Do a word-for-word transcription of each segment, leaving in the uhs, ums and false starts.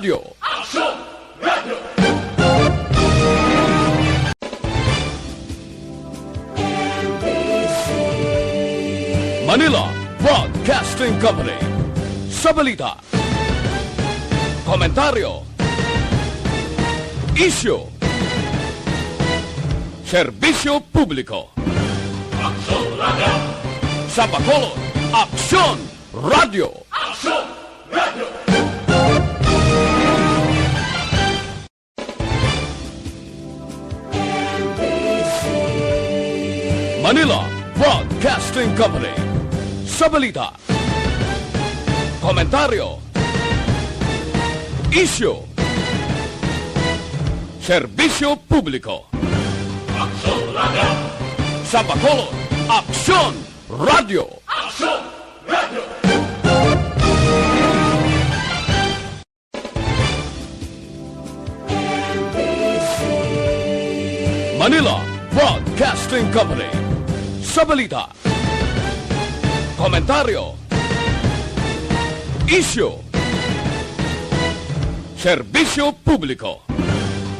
Radyo. Manila Broadcasting Company. Sa balita, komentaryo, isyu, serbisyo publiko. Aksyon Radyo. Sa Bacolod, Aksyon Radyo. Aksyon Radyo. Manila Broadcasting Company. Sa balita, komentaryo, isyu, serbisyo publiko. Aksyon Radyo. Sa Bacolod, Aksyon Radyo. Aksyon Radyo. Manila Broadcasting Company. Sa balita, komentaryo, isyu, serbisyo publiko.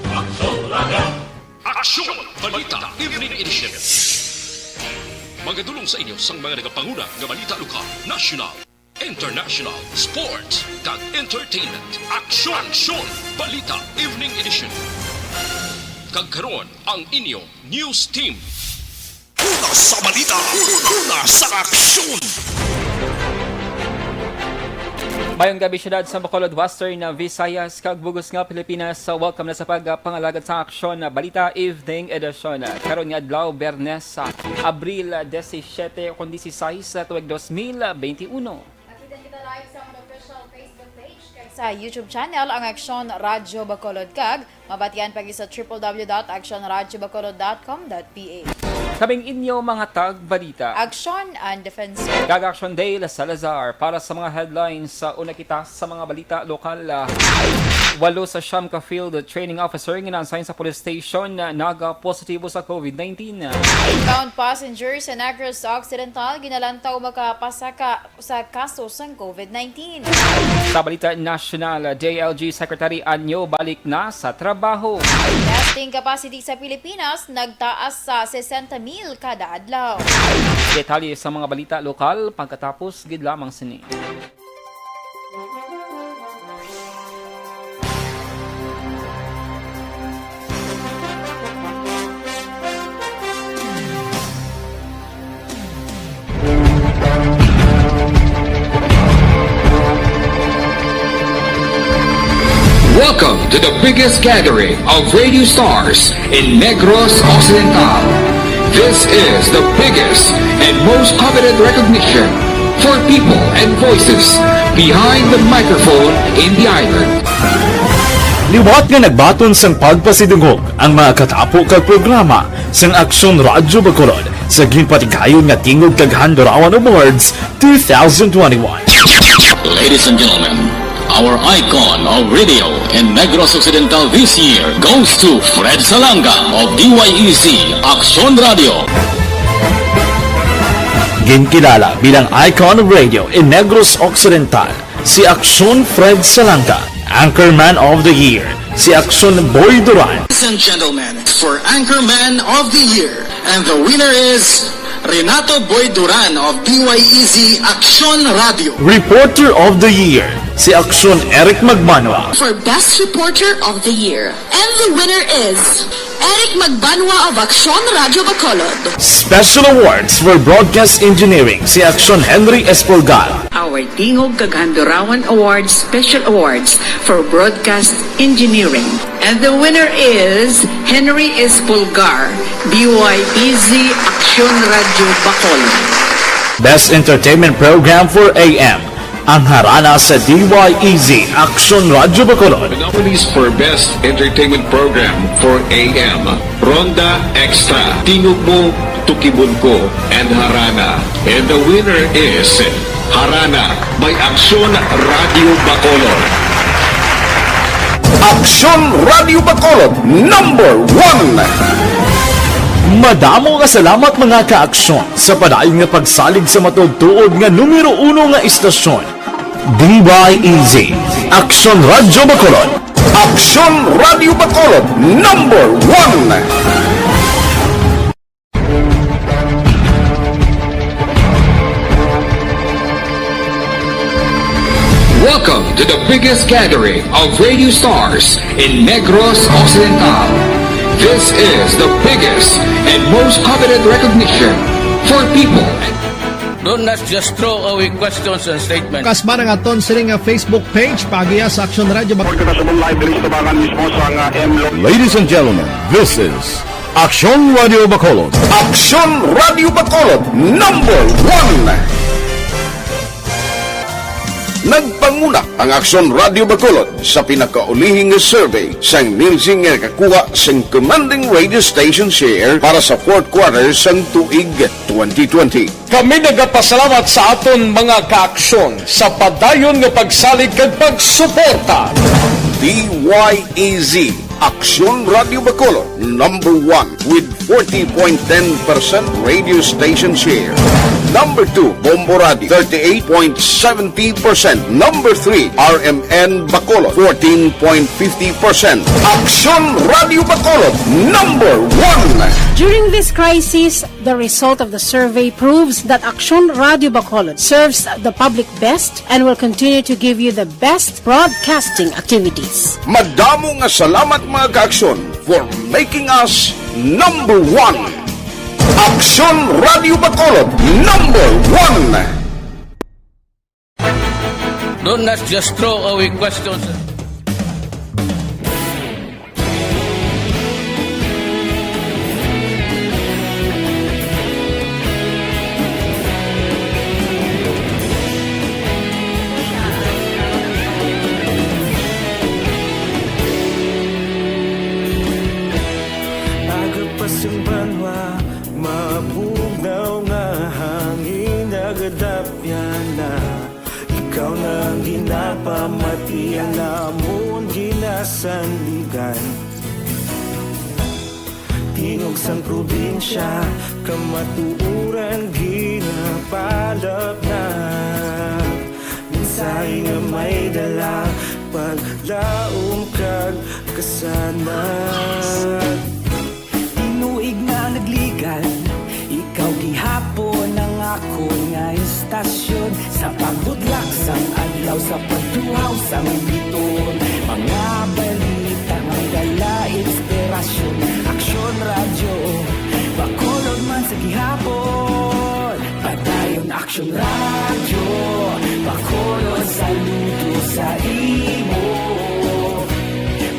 Aksyon Radyo. Aksyon Balita Evening Edition. Magadulong sa inyo sang mga nagapanguna nga balita lokal, national, international, sports, kag entertainment. Aksyon! Aksyon! Balita Evening Edition. Kag karon, ang inyo news team. Una sa balita, una sa aksyon. Mayong gabi, siyudad sa Bacolod, Western Visayas, kag bug-os nga Pilipinas. Welcome na sa pagpangalagad sa Aksyon Balita Evening Edition. Karon nga adlaw, Biyernes, sa Abril disisiete kon disisais sa tuig dos mil benti uno. Makita kita live sa amon official Facebook page kag sa YouTube channel, ang Aksyon Radyo Bacolod, kag mabatian pa gid sa triple W dot action radyo bacolod dot com dot P H. Kaming inyo mga tagbalita. Aksyon and Defense. Kag Aksyon Dale Salazar para sa mga headlines. Sa una kita sa mga balita lokal, ah, walo sa siyam ka field training officer nga na-assign sa police station na nagapositibo sa COVID nineteen. Inbound passenger sa Negros Occidental ginalantaw makapasaka sa kaso sang COVID nineteen. Sa balita nasyonal, D I L G Secretary anyo balik na sa trabaho. Testing capacity sa Pilipinas nagtaas sa sesenta mil kada adlaw. Detalye sa mga balita lokal pagkatapos gid lamang sini. Welcome to the biggest gathering of radio stars in Negros Occidental. This is the biggest and most coveted recognition for people and voices behind the microphone in the island. Liwat nga nagbaton sang pagpasidungog ang mga katapo kag programa sang Aksyon Radyo Bacolod sa ginpatigayon nga Tingog kag Handurawan Awards two thousand twenty-one. Ladies and gentlemen, our icon of radio in Negros Occidental this year goes to Fred Salanga of D Y E Z Aksyon Radyo. Ginkilala bilang icon of radio in Negros Occidental si Aksyon Fred Salanga, Anchorman of the Year si Aksyon Boy Duran. Ladies and gentlemen, for Anchorman of the Year, and the winner is Renato Boy Duran of D Y E Z Aksyon Radyo. Reporter of the Year si Aksyon Eric Magbanwa. For Best Reporter of the Year, and the winner is Eric Magbanwa of Aksyon Radyo Bacolod. Special Awards for Broadcast Engineering si Aksyon Henry Espolgar. Our Tingog kag Handurawan Awards Special Awards for Broadcast Engineering. And the winner is Henry Espolgar, D Y E Z Aksyon Radyo Bacolod. Best Entertainment Program for A M, ang Harana sa D Y E Z Aksyon Radyo Bacolod. The nominees for Best Entertainment Program for A M, Ronda Extra, Tingog Mo, Tukibon Ko, and Harana. And the winner is Harana by Aksyon Radyo Bacolod. Aksyon Radyo Bacolod, number one. Madamo nga salamat, mga ka-Aksyon, sa padayon nga pagsalig sa matuod-tuod nga numero uno nga istasyon. D Y E Z, Aksyon Radyo Bacolod. Aksyon Radyo Bacolod, number one. Welcome to the biggest gathering of radio stars in Negros Occidental. This is the biggest and most coveted recognition for people. Do not just throw away questions and statements. Kasman ang aton sini nga Facebook page, paagiha sa Aksyon Radyo Bacolod. Report kita sa live diri sa tubangan mismo sa nga M Lo- Ladies and gentlemen, this is Aksyon Radyo Bacolod. Aksyon Radyo Bacolod, number one. Nagpanguna ang Aksyon Radyo Bacolod sa pinakaulihing nga survey sang Nielsen nga nakakuha sang commanding radio station share para sa fourth quarter sang tuig twenty twenty. Kami nagapasalamat sa aton mga kaaksyon sa padayon nga pagsalig kag pagsuporta. D Y E Z, Aksyon Radyo Bacolod, number one with forty point ten percent radio station share. Number two, Bombo Radio, thirty-eight point seventy percent. Number three, R M N Bacolod, fourteen point fifty percent. Aksyon Radyo Bacolod, number one. During this crisis, the result of the survey proves that Aksyon Radyo Bacolod serves the public best and will continue to give you the best broadcasting activities. Madamo nga salamat, mga kaaksyon, for making us number one. Aksyon Radyo Bacolod, number one. Do not just throw away questions. Aga pa sing banwa, mabugnaw nga hangin nagadapyan na. Ikaw na ang ginapamati, ang amon ginasandigan. Tingog sang probinsya, kamatuoran ginapalapnag. Mensahe nga may dala, paglaom kag kasanag. Tinuig na nagligal, ikaw gihapon ang akon nga istasyon. Sa pagbutlak sang adlaw, sa pagtuhaw sang biton, mga balita may dala inspirasyon. Aksyon Radyo Bacolod man sa gihapon. Padayon Aksyon Radyo Bacolod, saludo sa imo.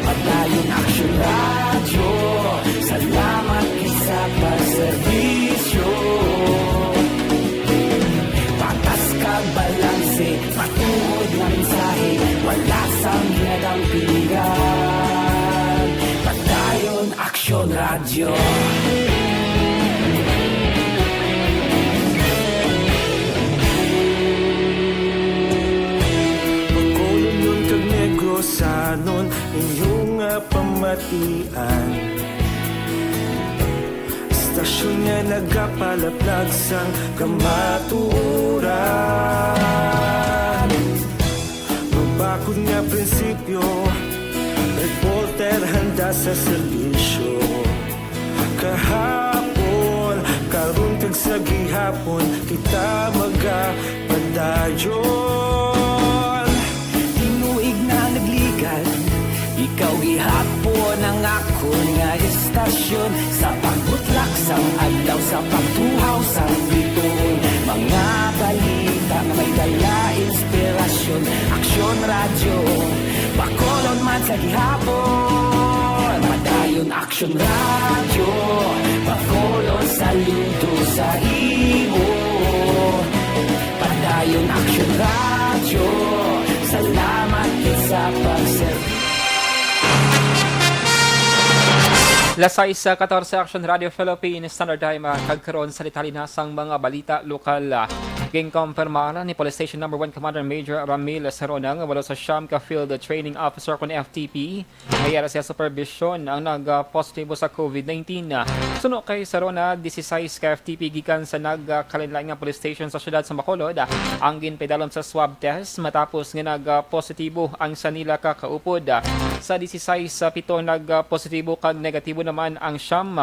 Padayon Aksyon Radyo, salamat gid sa pagserbisyo. Patas kag balanse, matuod nga mensahe, wala sang ginadampingan. Padayon Aksyon Radyo. Bacolodnon kag Negrosanon, inyo nga pamatian. Istasyon nga nagapalaplag sang kamatuoran. Mabakod nga prinsipyo, reporter handa sa serbisyo. Kahapon, karon kag sa gihapon, kita magapadayon. Tinuig na nagligal, ikaw gihapon ang akon nga istasyon. Sa pagbutlak sang adlaw, sa pagtuhaw sang biton, mga balita nga may dala inspirasyon. Aksyon Radyo Bacolod man sa gihapon. Padayon Aksyon Radyo Bacolod, saludo sa imo. Padayon Aksyon Radyo, salamat gid sa pagserbi. Las sais katorse, Aksyon Radyo Philippine Standard Time, ah, kag karon sa detalye na sang mga balita lokal, ah. Ginkumpirmar ni Police Station Number One Commander Major Ramil Sarona nga walo sa siyam ka Field Training Officer kon F T P nga yara sa supervision ang nag-positibo sa COVID nineteen. Suno kay Sarona, disisais ka F T P gikan sa nagkalainlain nga police station sa siyudad sa Bacolod ang ginpaidalom sa swab test matapos nga nag-positibo ang sanila ka kaupod. Sa disisais, sa pito nag-positibo kag negatibo naman ang siyam.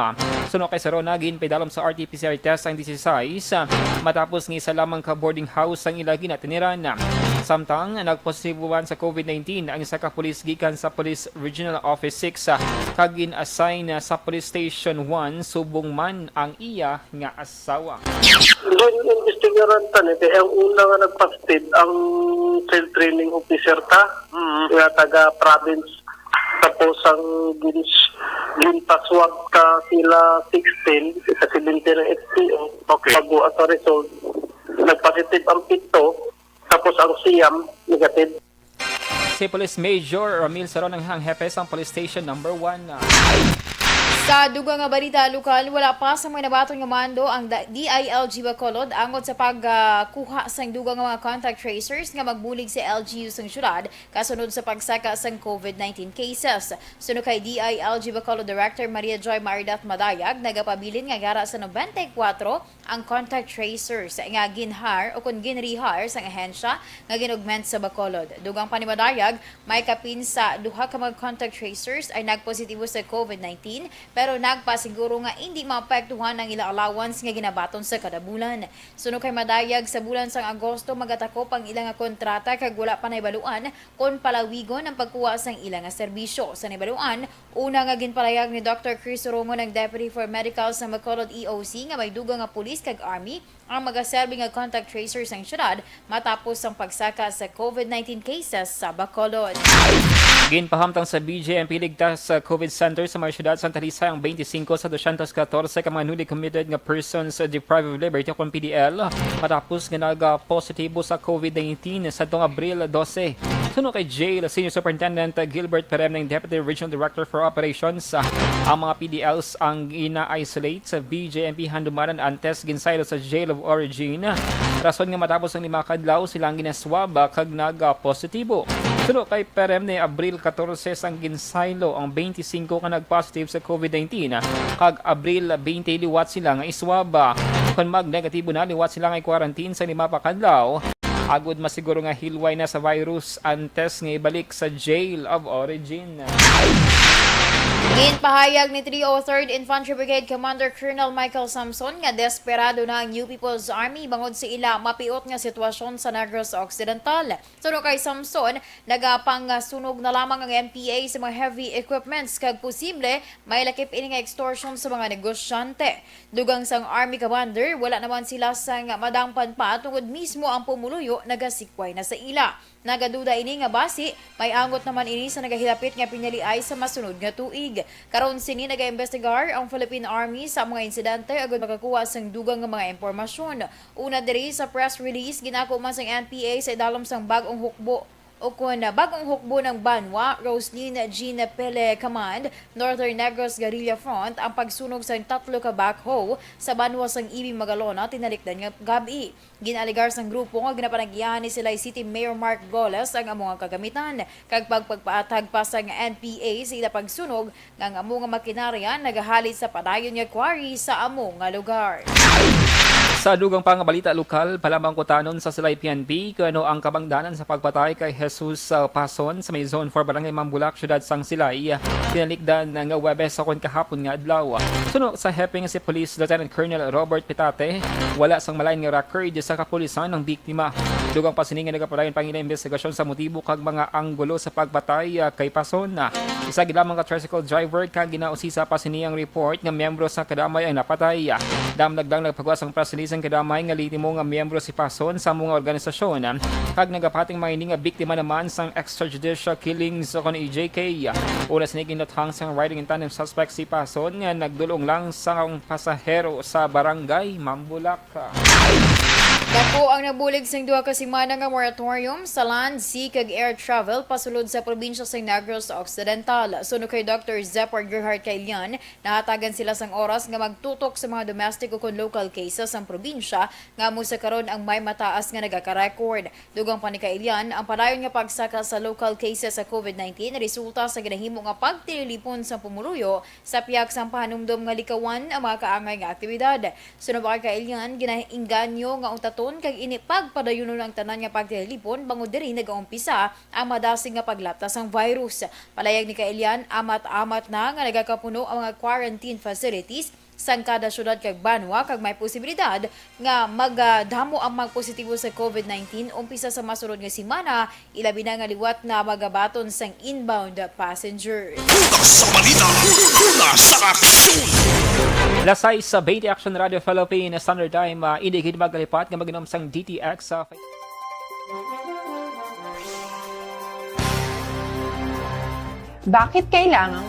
Suno kay Sarona, ginpaidalom sa R T P C R test ang disisais, matapos nga isa lamang ka boarding house ang ila ginatiniran. Samtang nagpositibo man sa COVID nineteen ang isa ka pulis gikan sa Police Regional Office six, kag gin-assign sa Police Station one subong man ang iya nga asawa. Gin-investigaran ta ni kay ang una nga nagpositive ang field training officer ta, Mm. nga taga province. Tapos ang gin-, ginpaswab ka sila sixteen, ka seventeen ang F T O. Okay. Pagbuhat sa result, nagpositive ang pito, tapos ang siyam, negative. Si Police Major Ramil Saron ang, ang hepe sang Police Station Number One. Sa dugang nga balita lokal, wala pa sa mga nabaton nga mando ang da-, D I L G Bacolod angot sa pagkuha sang dugang nga mga contact tracers nga magbulig sa L G U sang syudad kasunod sa pagsaka sang COVID nineteen cases. Suno kay D I L G Bacolod Director Maria Joy Maridat Madayag, nagapabilin nga yara sa nobenta y kuwatro ang contact tracers nga gin-hire o kon gin-rehire sang ahensya nga gin-augment sa Bacolod. Dugang pa ni Madayag, may kapin sa duha ka mga contact tracers ay nagpositibo sa COVID nineteen, pero nagpasiguro nga indi maapektuhan ang ilang allowance nga ginabaton sa kada bulan. Suno kay Madayag, sa bulan sang Agosto magatakop ang ila nga kontrata kag wala pa nahibaluan kon palawigon ang pagkuha sang ila nga serbisyo. Sa nahibaluan, una nga ginpalayag ni Doctor Chris Urongon, ang Deputy for Medical sa Bacolod E O C, nga may dugang nga pulis kag army ang magaserbi nga contact tracer sang syudad matapos ang pagsaka sa COVID nineteen cases sa Bacolod. Ginpahamtang sa B J M P ligtas sa COVID center sa may syudad sang Talisay ang twenty-five sa dosyentos katorse ka mga newly committed nga persons deprived of liberty kon P D L matapos nga nag-positibo sa COVID nineteen sa tuong Abril dose. Suno kay jail Senior Superintendent Gilbert Perem, ang Deputy Regional Director for Operations, ang mga P D Ls ang gina-isolate sa B J M P Handumanan antes ginsaylo sa jail of origin, rason nga matapos ang lima ka adlaw sila ang ginaswab kag nag-positibo. Suno kay Perem, ni Abril katorse sang ginsaylo ang twenty-five ka nag-positive sa COVID nineteen, kag Abril twenty liwat sila nga iswab. Kon mag-negatibo na, liwat sila nga i-quarantine sa lima pa ka adlaw, agod masiguro nga hilway na sa virus antes nga ibalik sa jail of origin. Ginpahayag ni three oh third Infantry Brigade Commander Colonel Michael Samson nga desperado na ang New People's Army bangod sa ila mapiot nga sitwasyon sa Negros Occidental. Suno kay Samson, nagapangsunog na lamang ang N P A sa mga heavy equipments kag posible may lakip ini nga extortion sa mga negosyante. Dugang sang Army Commander, wala naman sila sang madangpan pa tungod mismo ang pumuluyo nagasikway na sa ila. Nagaduda ini nga basi may angot naman ini sa nagahilapit nga pinyaliay sa masunod nga tuig. Karon sini nagaimbestigar ang Philippine Army sa mga insidente agud makakuha sang dugang nga mga impormasyon. Una diri sa press release, ginako man sang N P A sa idalom sang bag-ong hukbo o kon bag-ong hukbo ng Banwa, Roslyn Jean Pele Command, Northern Negros Guerrilla Front, ang pagsunog sang tatlo ka backhoe sa banwa sang Ibing Magalona tinalikdan nga gab-i. Gin-alegar sang grupo nga ginapanag-iyahan ni Silay City Mayor Mark Goles ang amo nga kagamitan, kag pagpagpaatag pa sang N P A sa ila pagsunog nga ang amo nga makinarya nagahalit sa padayon nga quarry sa amo nga lugar. Sa dugang pa nga balita lokal, palabang kutanon sa Silay P N P kung ano ang kabangdanan sa pagpatay kay Jesus, uh, Pason sa may Zone four Barangay Mambulak, Siyudad sang Silay. Tinalikdan nga Huwebes sa kon kahapon nga adlaw. Suno sa hepe nga si Police Lieutenant Colonel Robert Pitate, wala sang malain nga record sa kapulisan ang biktima. Dugang pa sini nga nagapadayon pa ang ilang investigasyon sa motibo kag mga anggulo sa pagpatay, ah, kay Pason. Isa gid lamang ka tricycle driver kag ginausisa pa sini ang report nga miyembro sa kadamay ang napatay. Damlag lang nagpagawas ang press release ang kadamay nga lehitimong miyembro si Pason sa amo nga organisasyon, kag nagapating mga ini nga biktima naman sang extrajudicial killings kon E J K. Una sini ginluthang sang riding in tandem suspect si Pason nga nagdul-ong lang sang pasahero sa barangay Mambulak. Dako ang nabulig sing duha ka semana nga moratorium sa land, sea, kag air travel pasulod sa probinsya sa Negros Occidental. Suno kay Doctor Zephyr Gerhard Kailian, nahatagan sila sang oras nga magtutok sa mga domestic ukon local cases sang probinsya, nga amo sa karon ang may mataas nga nagaka-record. Dugang pa ni Kailian, ang padayon nga pagsaka sa local cases sa COVID nineteen resulta sa ginahimo nga pagtililipon sang pumuluyo sa pihak sang pahanumdom nga likawan ang mga kaangay nga aktibidad. Suno pa kay Kailian, ginainganyo nga untaton kag ini pagpadayunon ang tanan nga pagtililipon bangod diri nagaumpisa ang madasig nga paglapta sang virus. Palayag ni Kailian, amat-amat na nga nagakapuno ang mga quarantine facilities sang kada syudad kag banwa, kag may posibilidad nga magadamo ang mga positibo sa COVID nineteen umpisa sa masunod nga semana, ilabi na nga liwat na magabaton sang inbound passengers. Una sa balita, una sa aksyon. Alas sais sa twenty, Action Radio Philippines Standard Time. Ah, hindi gid magalipat nga mag-inom sang D T X sa Bakit kailangang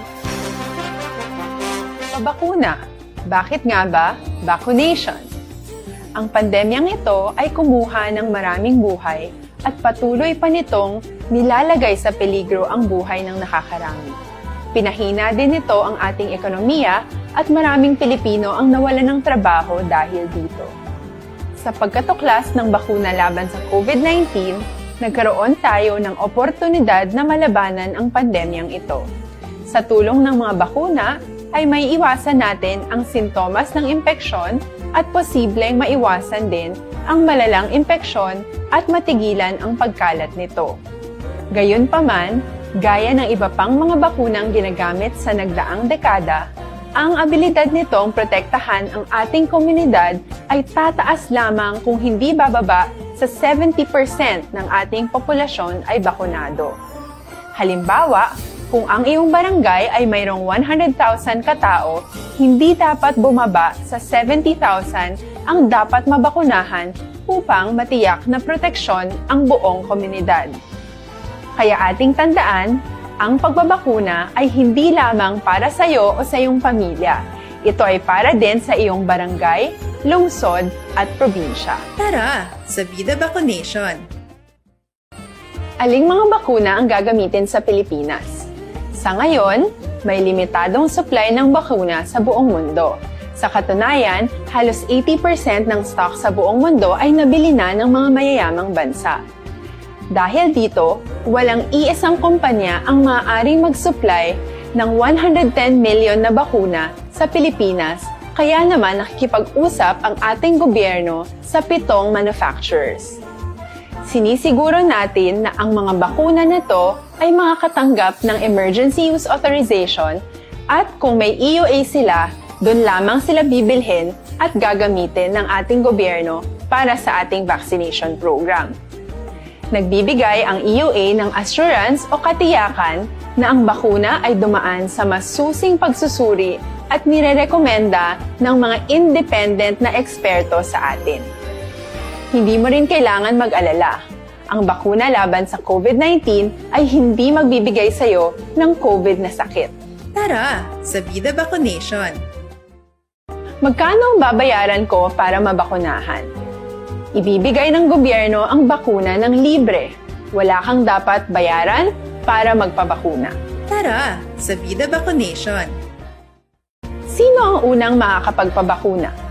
pabakuna? Bakit nga ba vaccination? Ang pandemyang ito ay kumuha ng maraming buhay at patuloy pa nitong nilalagay sa peligro ang buhay ng nakakarami. Pinahina din nito ang ating ekonomiya at maraming Pilipino ang nawalan ng trabaho dahil dito. Sa pagkatuklas ng bakuna laban sa COVID nineteen, nagkaroon tayo ng oportunidad na malabanan ang pandemyang ito. Sa tulong ng mga bakuna, ay maiiwasan natin ang sintomas ng impeksyon at posibleng maiwasan din ang malalang impeksyon at matigilan ang pagkalat nito. Gayunpaman, gaya ng iba pang mga bakunang ginagamit sa nagdaang dekada, ang abilidad nitong protektahan ang ating komunidad ay tataas lamang kung hindi bababa sa seventy percent ng ating populasyon ay bakunado. Halimbawa, kung ang iyong barangay ay mayroong one hundred thousand katao, hindi dapat bumaba sa seventy thousand ang dapat mabakunahan upang matiyak na proteksyon ang buong komunidad. Kaya ating tandaan, ang pagbabakuna ay hindi lamang para sa iyo o sa iyong pamilya. Ito ay para din sa iyong barangay, lungsod, at probinsya. Tara, sa Vida Vaccination! Aling mga bakuna ang gagamitin sa Pilipinas? Sa ngayon, may limitadong supply ng bakuna sa buong mundo. Sa katunayan, halos eighty percent ng stock sa buong mundo ay nabili na ng mga mayayamang bansa. Dahil dito, walang iisang kumpanya ang maaaring mag-supply ng one hundred ten million na bakuna sa Pilipinas, kaya naman nakikipag-usap ang ating gobyerno sa pitong manufacturers. Sinisiguro natin na ang mga bakuna na to ay makakatanggap ng emergency use authorization at kung may E U A sila, doon lamang sila bibilhin at gagamitin ng ating gobyerno para sa ating vaccination program. Nagbibigay ang E U A ng assurance o katiyakan na ang bakuna ay dumaan sa masusing pagsusuri at nirerekomenda ng mga independent na eksperto sa atin. Hindi mo rin kailangan mag-alala. Ang bakuna laban sa COVID nineteen ay hindi magbibigay sa iyo ng COVID na sakit. Tara, sa Vida Vaccination! Magkano ang babayaran ko para mabakunahan? Ibibigay ng gobyerno ang bakuna ng libre. Wala kang dapat bayaran para magpabakuna. Tara, sa Vida Vaccination! Sino ang unang makakapagpabakuna?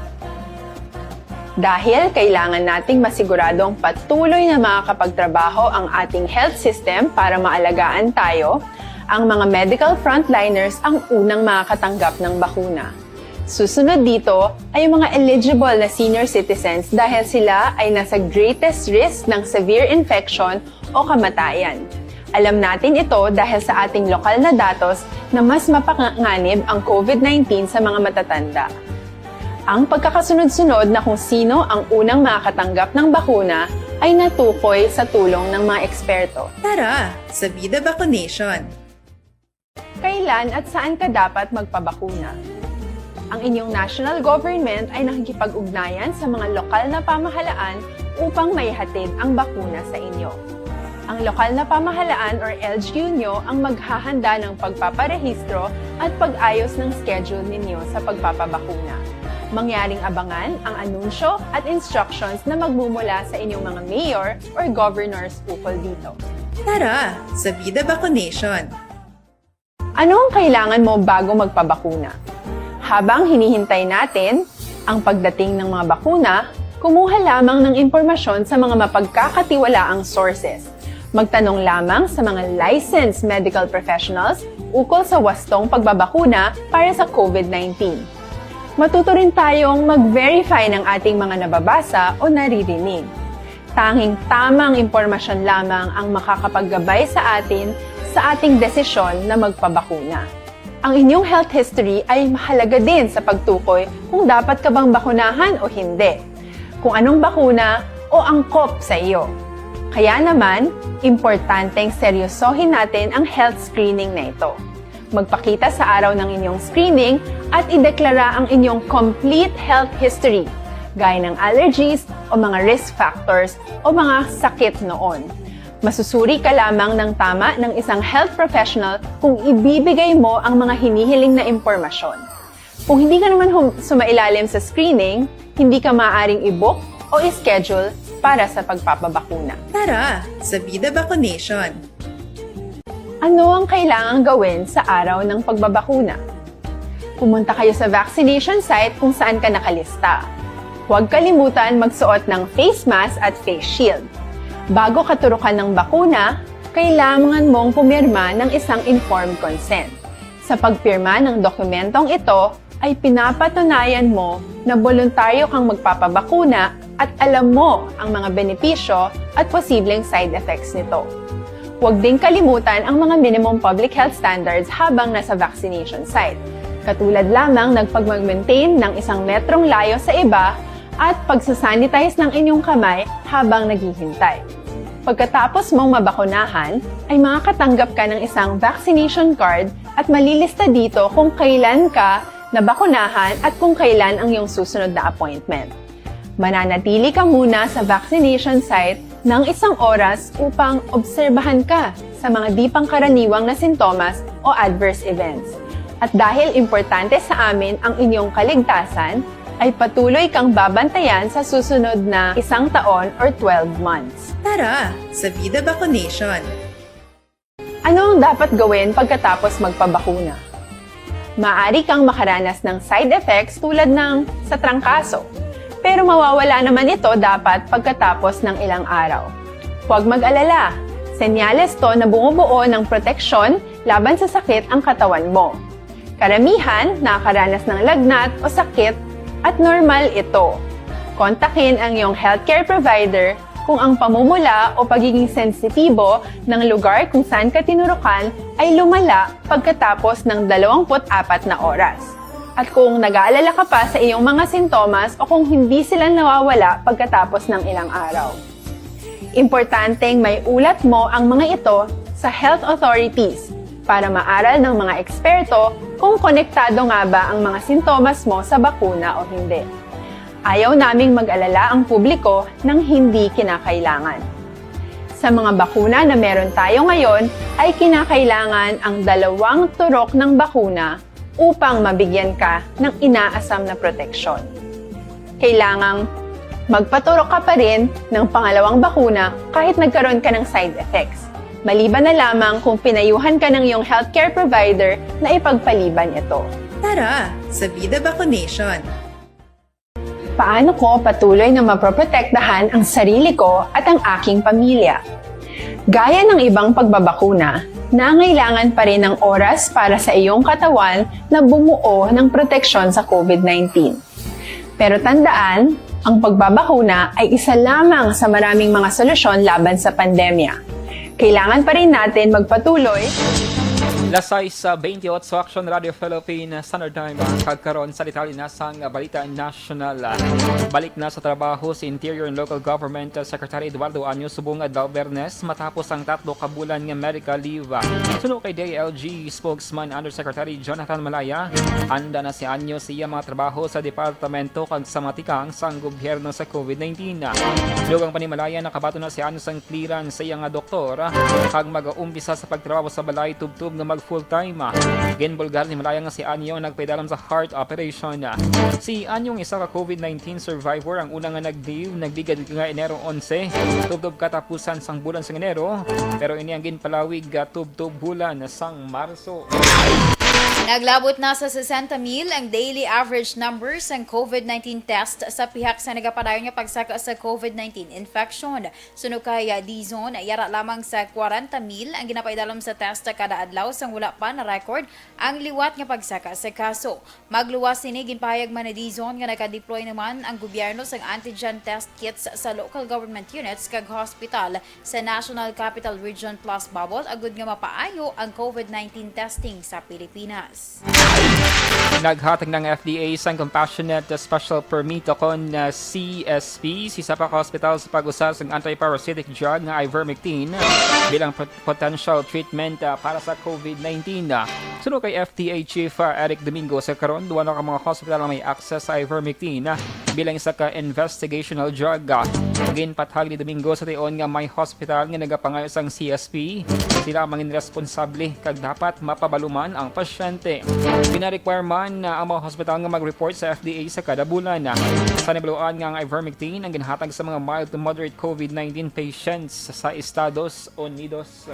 Dahil kailangan nating masiguradong patuloy na makakapagtrabaho ang ating health system para maalagaan tayo, ang mga medical frontliners ang unang makakatanggap ng bakuna. Susunod dito ay ang mga eligible na senior citizens dahil sila ay nasa greatest risk ng severe infection o kamatayan. Alam natin ito dahil sa ating lokal na datos na mas mapanganib ang COVID nineteen sa mga matatanda. Ang pagkakasunod-sunod na kung sino ang unang makakatanggap ng bakuna ay natukoy sa tulong ng mga eksperto. Tara, sa Vida Vaccination! Kailan at saan ka dapat magpabakuna? Ang inyong national government ay nakikipag-ugnayan sa mga lokal na pamahalaan upang maihatid ang bakuna sa inyo. Ang lokal na pamahalaan or L G U nyo ang maghahanda ng pagpaparehistro at pag-ayos ng schedule ninyo sa pagpapabakuna. Mangyaring abangan ang anunsyo at instructions na magmumula sa inyong mga mayor or governors ukol dito. Tara, sa Bida Bakunation! Ano ang kailangan mo bago magpabakuna? Habang hinihintay natin ang pagdating ng mga bakuna, kumuha lamang ng impormasyon sa mga mapagkakatiwalaang sources. Magtanong lamang sa mga licensed medical professionals ukol sa wastong pagbabakuna para sa COVID nineteen. Matuto rin tayong mag-verify ng ating mga nababasa o naririnig. Tanging tamang impormasyon lamang ang makakapaggabay sa atin sa ating desisyon na magpabakuna. Ang inyong health history ay mahalaga din sa pagtukoy kung dapat ka bang bakunahan o hindi, kung anong bakuna o angkop sa iyo. Kaya naman, importanteng seryosohin natin ang health screening na ito. Magpakita sa araw ng inyong screening at ideklara ang inyong complete health history, gaya ng allergies o mga risk factors o mga sakit noon. Masusuri ka lamang ng tama ng isang health professional kung ibibigay mo ang mga hinihiling na impormasyon. Kung hindi ka naman hum- sumailalim sa screening, hindi ka maaaring i-book o i-schedule para sa pagpapabakuna. Tara, sa Bida Bakunation! Ano ang kailangang gawin sa araw ng pagbabakuna? Pumunta kayo sa vaccination site kung saan ka nakalista. Huwag kalimutan magsuot ng face mask at face shield. Bago katurukan ng bakuna, kailangan mong pumirma ng isang informed consent. Sa pagpirma ng dokumentong ito, ay pinapatunayan mo na boluntaryo kang magpapabakuna at alam mo ang mga benepisyo at posibleng side effects nito. Huwag ding kalimutan ang mga minimum public health standards habang nasa vaccination site, katulad lamang ng pagmag-maintain ng isang metrong layo sa iba at pagsasanitize ng inyong kamay habang naghihintay. Pagkatapos mong mabakunahan, ay makakatanggap ka ng isang vaccination card at malilista dito kung kailan ka nabakunahan at kung kailan ang iyong susunod na appointment. Mananatili ka muna sa vaccination site ng isang oras upang obserbahan ka sa mga di pangkaraniwang na sintomas o adverse events. At dahil importante sa amin ang inyong kaligtasan, ay patuloy kang babantayan sa susunod na isang taon or twelve months. Tara, sa Bida Bakunation! Ano ang dapat gawin pagkatapos magpabakuna? Maaari kang makaranas ng side effects tulad ng sa trangkaso, pero mawawala naman ito dapat pagkatapos ng ilang araw. Huwag mag-alala, senyales to na bumubuo ng proteksyon laban sa sakit ang katawan mo. Karamihan nakakaranas ng lagnat o sakit at normal ito. Kontakin ang iyong healthcare provider kung ang pamumula o pagiging sensitibo ng lugar kung saan ka tinurukan ay lumala pagkatapos ng dalawampu't apat na oras, at kung nag-aalala ka pa sa iyong mga sintomas o kung hindi sila nawawala pagkatapos ng ilang araw. Importanteng may ulat mo ang mga ito sa health authorities para maaral ng mga eksperto kung konektado nga ba ang mga sintomas mo sa bakuna o hindi. Ayaw naming mag-alala ang publiko ng hindi kinakailangan. Sa mga bakuna na meron tayo ngayon, ay kinakailangan ang dalawang turok ng bakuna upang mabigyan ka ng inaasam na proteksyon. Kailangang magpaturok ka pa rin ng pangalawang bakuna kahit nagkaroon ka ng side effects, maliban na lamang kung pinayuhan ka ng iyong healthcare provider na ipagpaliban ito. Tara, sa Bida Bakunation! Paano ko patuloy na mapoprotektahan ang sarili ko at ang aking pamilya? Gaya ng ibang pagbabakuna, nangailangan pa rin ng oras para sa iyong katawan na bumuo ng proteksyon sa COVID nineteen. Pero tandaan, ang pagbabakuna ay isa lamang sa maraming mga solusyon laban sa pandemya. Kailangan pa rin natin magpatuloy. Las sais sa baynte otso, Aksyon Radio Philippine Standard Time. Kag karon sa detalye na sang balita nasyonal. Balik na sa trabaho si Interior and Local Government Secretary Eduardo Año subong adlaw Biyernes matapos ang tatlo ka bulan nga medical leave. Suno kay D I L G spokesman Undersecretary Jonathan Malaya, handa na si Año sa iya mga trabaho sa departamento kag sa mga tikang sang gobyerno sa COVID nineteen. Dugang pa ni Malaya, nakabaton na si Año sang clearance sa iya nga doktor, kag mag-aumpisa sa pagtrabaho sa balay tubtob nga mag full-time. Ginbulgar ni Malaya nga si Anyo nagpaidalom sa heart operation. Si Anyo, isa ka COVID nineteen survivor, ang una nga nag-leave, nagligad nga Enero onse, tubtob katapusan sang bulan sang Enero, pero ini ang ginpalawig, ah, tubtob bulan sang Marso. Naglabot na sa sesenta mil ang daily average number sang COVID nineteen test sa pihak sa nagapadayon nga pagsaka sa COVID nineteen infection. Suno kay, ah, Dizon, yara lamang sa kwarenta mil ang ginapaidalom sa test kada adlaw sang wala pa na-record ang liwat nga pagsaka sa kaso. Magluwas sini, ginpahayag man ni Dizon nga naka-deploy naman ang gobyerno sang antigen test kits sa local government units kag hospital sa National Capital Region plus bubble agud nga mapaayo ang COVID nineteen testing sa Pilipinas. Naghatag ng F D A sang Compassionate Special Permit o kon, uh, C S P, sa isa pa ka hospital sa pag-usar sang antiparasitic drug nga ivermectin bilang pot-, potential treatment, uh, para sa COVID nineteen. Uh, suno kay F D A Chief, uh, Eric Domingo, sa karon, duha na ka mga hospital ang may access sa ivermectin, uh, bilang isa ka investigational drug. Uh, ginpatahag ni Domingo sa tion nga may hospital nga nagapangayo sang C S P, sila ang mangin responsable kag dapat mapabaluman ang pasyente. Gina-require man na ang mga hospital nga mag-report sa F D A sa kada bulan. Sa nabaluan nga ang ivermectin ang ginhatag sa mga mild to moderate COVID nineteen patients sa Estados Unidos.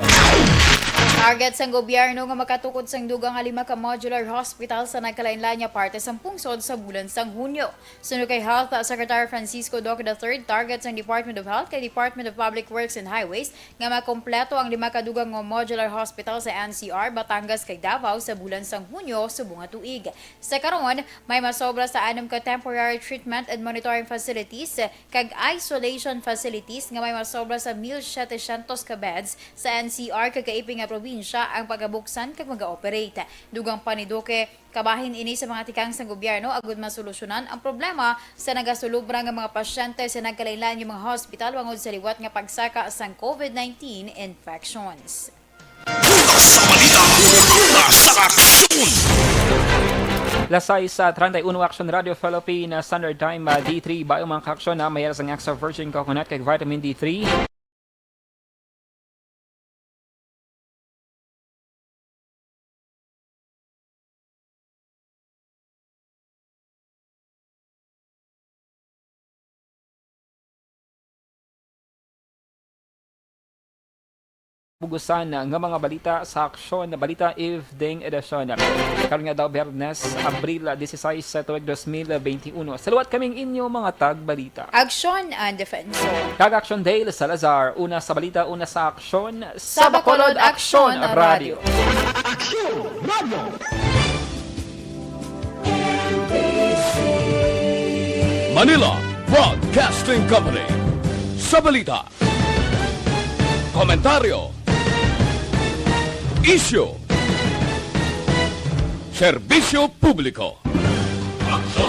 Target sang gobyerno nga makatukod sang dugang nga lima ka modular hospital sa nagkalainlain nga parte sang pungsod sa bulan sang Hunyo. Suno kay Health Secretary Francisco Duque the third, target sang Department of Health kag Department of Public Works and Highways nga makompleto ang lima ka dugang nga modular hospital sa N C R, Batangas kag Davao sa bulan sang Hunyo subong nga tuig. Sa karon, may masobra sa anom ka temporary treatment and monitoring facilities kag isolation facilities nga may masobra sa mil setecientos ka beds sa N C R kag kaiping nga probinsya ang pagabuksan kag mag-operate. Dugang pa ni Duque, kabahin ini sa mga tikang sang gobyerno agud masolusyonan ang problema sa nagasulobra nga mga pasyente sa nagkalainlain nga mga hospital bangod sa liwat nga pagsaka sang COVID nineteen infections. Una sa balita, una sa aksyon. Las sais treinta y uno, Aksyon Radio Philippines, Standard Time, ah, D three. Bayo mga kaaksyon na may sang extra virgin coconut kag vitamin D three. Bugusan nga mga balita sa Aksyon Balita Evening Edition. Karon nga daw, Biyernes, Abril dieciséis, tuig dos mil veintiuno. Sa liwat kaming inyo mga tagbalita. Aksyon and Defenso. Kag Aksyon Dale Salazar, una sa balita, una sa aksyon, sa Bacolod Aksyon Radio. Aksyon Radio. Manila Broadcasting Company. Sa balita, komentaryo, isyu, serbisyo publiko.